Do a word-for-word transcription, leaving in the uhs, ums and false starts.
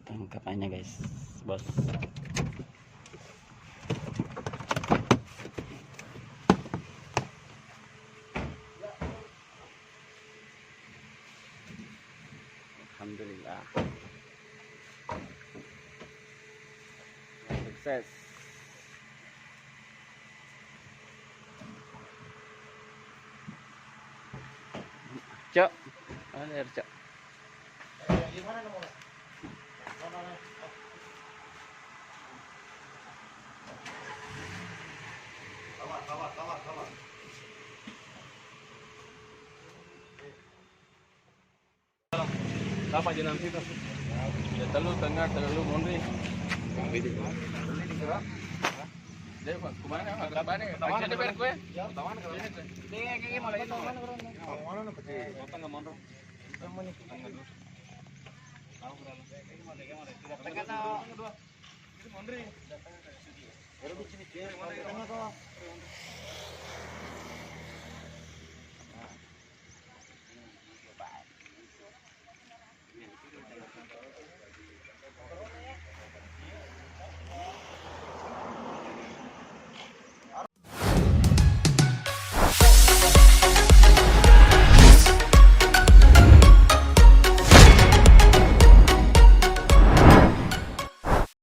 Tangkap aja, guys, bos. Alhamdulillah. Sukses. Cok. Ada, Cok. Apa jenang kita? Ya, telu tengah, telu monri. Dia, Pak, kemana? Agak bane. Tawana, tawana. Tawana, tawana. Ini, ini, ini, mulai itu. Tawana, tawana. Tawana, tawana.